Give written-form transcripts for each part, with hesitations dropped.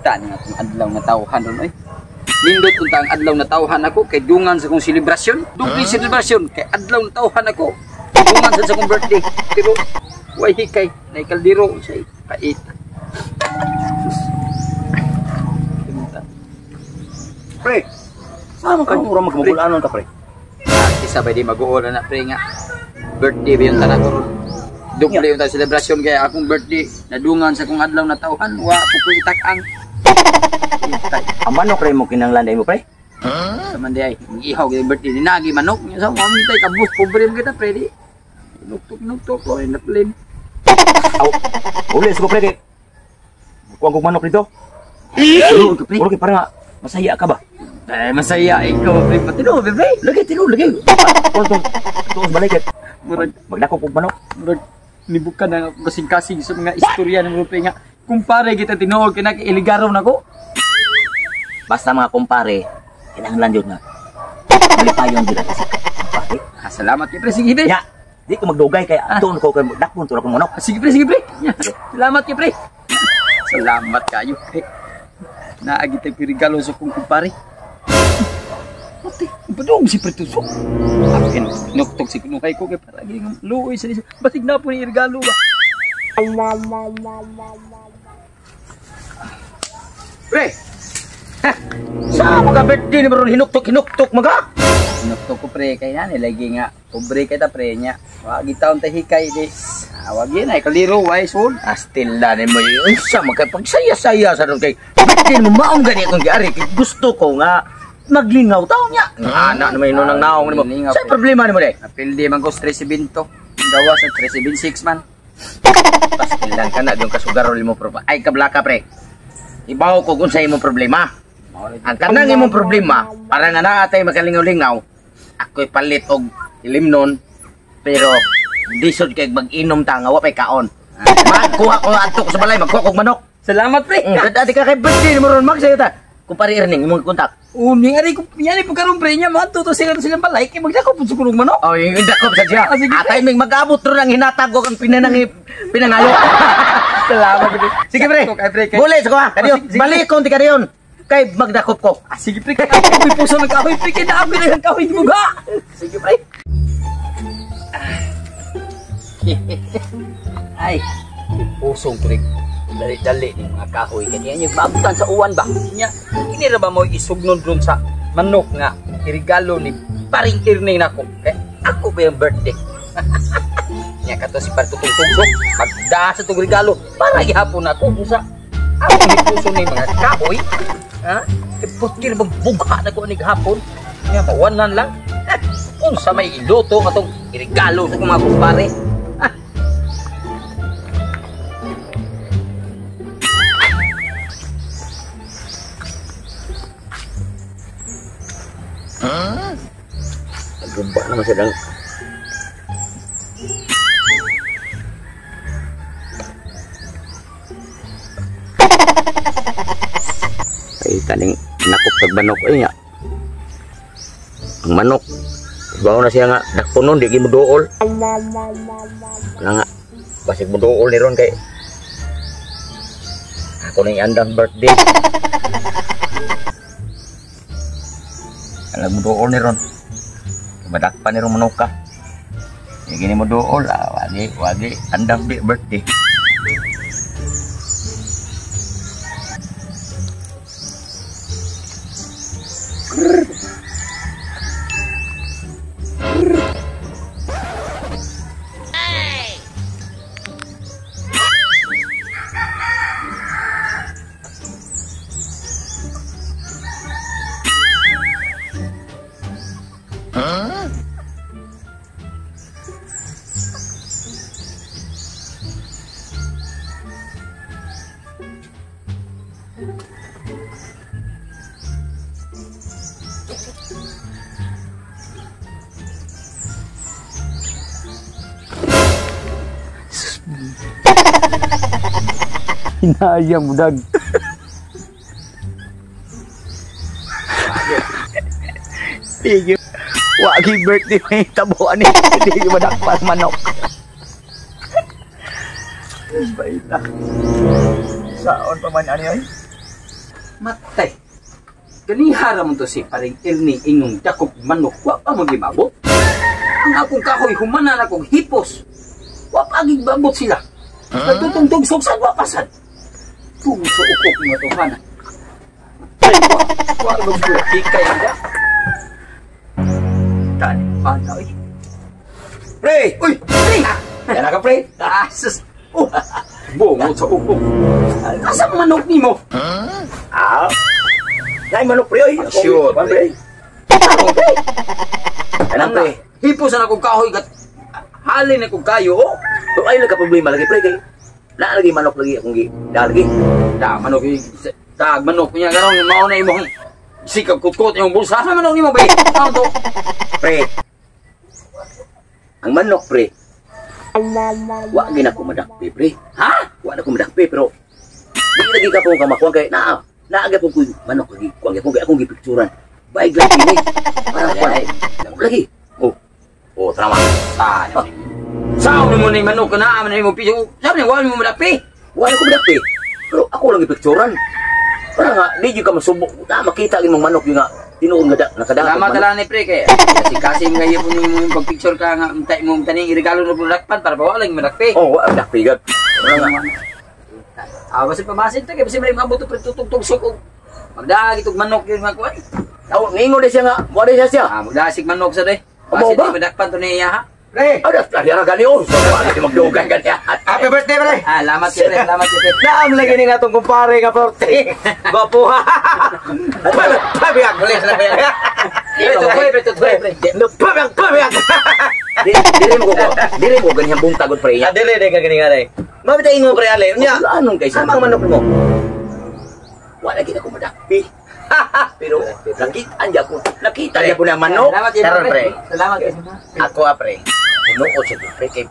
Paita ni atong adlaw nga tawhan ron oy. Nindot unta ang adlaw na tawhan ako kay dungan sa kong selebrasyon. Dugli selebrasyon kay adlaw na tawhan ako. Dungan sa akong birthday. Pero way hikay nay kaldero say pait. Sus. Pre. Sama ka mura magmugulanon ka pre. Isa ba di mag-uol na pre nga. Birthday ba yung tanan ko ron. Dugli yung selebrasyon kay akong birthday nadungan sa akong adlaw na tawhan wa ko ko itak-ang. Ang manok rin mo kinanglan mo pre? Sa man di ay, ihaw kay birthday ni nagi manok. Sa so, mami tay kabus pobre mo kita pre di. Nuktok ko ay naplin. Aw. Uli ko pre kay. Kuang kog manok dito. Pre. Uro kay para masaya ka ba? Eh masaya ikaw pre patino pre. Lagi tinuod lagi. Tuos tuos balay kay. Murag magdako kog manok. Murag nibukan na kasing-kasing sa mga istorya ng pre nga. Kumpare kita tinuod kay nag-iligaraw nako. Basta mga kumpare, kinahanglan yun nga. Malipayon din sa kumpare. Ah, salamat kay pre, sige pre. Ya, di ko magdugay kay aton ko kay dakpon to akong manok. Sige pre, sige pre. Ya. Salamat kay pre. Salamat kayo pre. Naagi tay regalo sa kong kumpare. Pati, padung si pre tusok. Akin nuktok si kunuhay ko kay para gi luoy sa basig na po ni regalo ba. Pre. Sa mga birthday ni Baron hinuktok maga. Hinuktok ko pre kay nani lagi nga pobre kay ta pre nya. Wa gitaon ta hikay di. Wag yun ay kaliro way sul. Astil na nimo unsa makapagsaya-saya sa ron kay birthday mo maong gani akong giari kay gusto ko nga maglingaw taw nya. Ana naman yun nang naong nimo. Sa problema nimo day? Apildi man ko 372. Gawa sa 376 man. Pastil lang ka na yung kasugarol mo pro. Ay kablaka pre. Ibaw ko kung sa imong problema. Ang kanang imong problema, para nga naatay makalingaw-lingaw, ako'y palit og ilimnon, pero disod kay mag-inom ta nga wa pay kaon. Magkuha ko adto ko sa balay, magkuha kog manok. Salamat pre. Dati ka kay birthday mo ron magsayo ta. Kumpare Erning imong kontak. Ning ari ko yani po karon pre nya madto to sila silang balay kay magdakop pud sa manok. Oh, yung dakop sa siya. Atay ming mag-abot ron ang hinatag og ang pinangayo. Salamat pre. Sige pre. Buli sa kuha. Kadiyo. Balik kon ti kadiyon. Kay magdakop ko. Ah, sige pre, kay ako puso ng kahoy pre, kay naami na ang kahoy buga. Sige pre. Ay, pusong pre. Dali-dali ni mga kahoy kay niya maabutan sa uwan ba. Nya, kini ra ba mo isugnon ron sa manok nga irigalo ni paring Erning nako. Kay ako ba yung birthday. Nya kato si Partutong Tugsok, magda sa tong regalo para gihapon ako usa. Ako ni puso ni mga kahoy. Ha? Iputir magbugha na ko ni gahapon. Nya mawanan lang. Unsa may iluto katong irigalo sa akong mga kumpare. Ha? Nagumba naman siya lang. Ay, taning nakop kag manok ay nga. Ang manok, ibaw na siya nga, dakpo nun, di gimuduol. Wala nga, basig muduol ni ron kay ako na yung andang birthday. Alam muduol ni ron. Madakpan ni ron manok ka. Di gini muduol, wagi, wagi, andang birthday. Huh? Hinayang budag. Sige. Wagi birthday may tabuan ni. Hindi madakpan manok. Baita. Saon pa man ani ay? Matay. Ganihara mo to si paring Ernie ingong dakop manok. Wa pa magimabot. Ang akong kahoy humanan akong hipos. Wa pa gigbabot sila. Nagtutungtong suksan wa pasad. Tungod sa ukok nga tohana. Wa magbuti kay da. Tani pa oy. Pre! Uy, pre! Yan ka, pre. Ah, sus. Oh, bungo sa ukok. Asa manok nimo? Ah. Nay manok pre oy. Sure, pre. Kanang pre. Hipos na akong kahoy gat halin akong kayo oh. Pero ay ka problema lagi pre kay. Na lagi manok lagi akong gi. Da lagi. Da manok da manok niya karon mao na imong sikap kutkot imong bulsa sa manok nimo bay. Ano to? Pre. Ang manok pre. Wa gid ako madakpi pre. Ha? Wa na ko madakpi pero di lagi ka po kamakuan kay naa. Naa gyud ko manok lagi. Kuan gyud ko akong gipicturan. Baig lagi ni. Para kuan. Lagi. Oh. Oh, tama. Sa Sao ni mo ni manok na man nimo piso. Sabi ni wa mo madakpi. Wa na ko madakpi. Pero ako lang gipicturan. Para nga di gyud ka masubok. Na makita gyud mong manok yung nga tinuod nga nakadako. Salamat lang ni pre kay kasi kasi nga yun yung pagpicture ka nga untay mo taning regalo no dakpan para ba wala lang madakpi. Oh, wa madakpi gud. Para nga. Ah, basta pamasin ta kay basta may maabot pre tutugtog sok og magdaag itog manok yun mga kuan. Aw, ngingon di siya nga, wa di siya siya. Ah, magdaag manok sa de. Amo Basta ba? di madakpan to niya ha. Pre! Ada, ada gani oh. So, wa di magdugang gani. Happy birthday, pre! Ah, lamat kay pre, salamat kay pre. Naam lagi ni natong kumpare nga forte. Gwapo ha. Pabiyag ulit na pre. Pre, tutoy, pre. Pabiyag, pabiyag. Dili mo ko. Dili mo ganyan buntag pre. Ah, dili dili ka gani nga day. Mabita ingo pre ale. Unya, Anong kay sama ang manok mo. Wala gid ako madakpi. Pero nakita niya ko. Nakita niya po na manok. Salamat kay Karon, pre. pre. Salamat kay. Ako ah, pre. Tinuod sa pre kay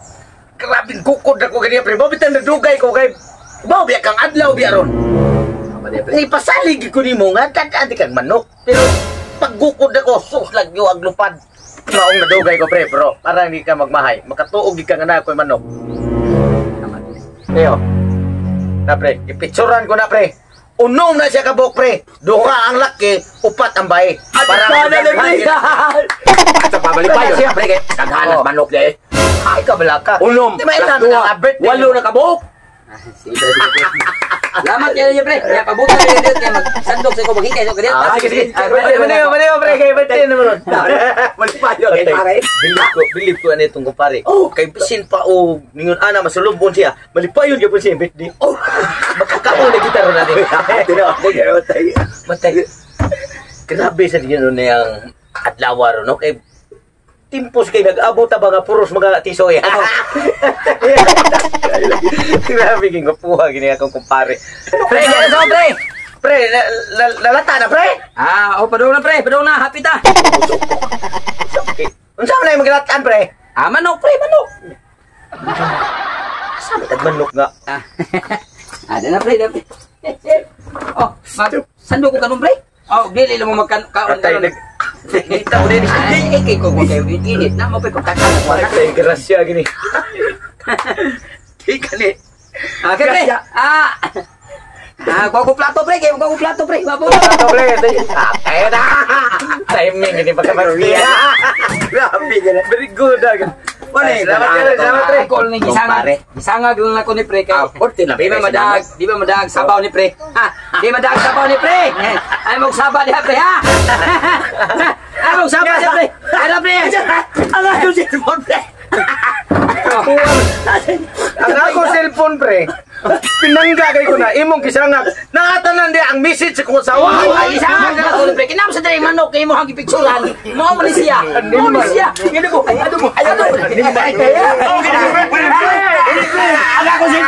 grabing kukod ako ganiya pre. Mabita nadugay ko kay Bao biya kang adlaw biya ron. Ipasalig ko nimo nga dad-an kang manok. Pero paggukod ako sus lagyo ag lupad. Maong nadugay ko pre, bro. Para hindi ka magmahay. Makatuog gid ka nga na ako'y manok. Leo. Na pre, ipicturan ko na pre. Unom na siya kabuk pre. Duha ang laki, upat ang bae. Para na pre. Sa pabalik pa siya pre kay daghanas manok di. Ay ka balaka. Unom. Di ba ina na birthday? Walo na kabuk. Sige, pre, sige, pre. Salamat kay pre. Kaya pabutan kayo dito kaya magsandok sa ko maghikay sa kaniya. Ah, sige, sige. Maniyo, maniyo pre, kay birthday naman. Malipayo kay pare. Bilib ko ano itong kumpare. Oh. Kay bisin pa o ningon ana masulubon siya. Malipayon gyud siya birthday. Oh. Makakaon na gitaro natin. Tino, matay. Matay. Grabe sa dinyo niyang adlaw ron, no? Kay timpos kay nag-abot ta ba nga puros mga tisoy. Grabe king kapuha gini akong kumpare. Pre, kaya sa pre. Pre, lalata na pre. Ah, oh padung na pre, padung na, happy ta. Unsa man ay maglatan pre? Ah, manok pre, manok. Asa man tag manok nga? Ah, ah, na pre, na pre. Oh, mag sandok ko kanon pre. Oh, dili lang mo magkan kaon Atay karon. nag Kita mo din. Ay, kay ko kayo init na mo pa pagkakan ko. Atay grasya gini. Di kani. Ah, kay pre. Ah. Ah, kuha ko plato pre, kay kuha ko plato pre. Wabo. Plato pre. Atay na. Timing gini pagka-birthday. Grabe gani. Very good. Wala, Salamat, salamat pre. Ako lang gisangag. Gisangag lang ako ni pre kay. Ah, forte na Di ba madag, di ba madag sabaw ni pre? Ha, di madag sabaw ni pre. Ay mo saba diha pre ha. Ay mo saba diha pre. Ay pre. Ang akong cellphone pre. Ang ako cellphone pre. Pinangga kay ko na imong gisangag. Nakatanan di ang message sa kong asawa. Ay gisangag lang ako ni pre. Kinam sa diri manok kay imong gipicturan. Mao man ni siya. Mao ni siya. Ngano ko? Ay ano mo? Ay ano mo? Ang ako cellphone.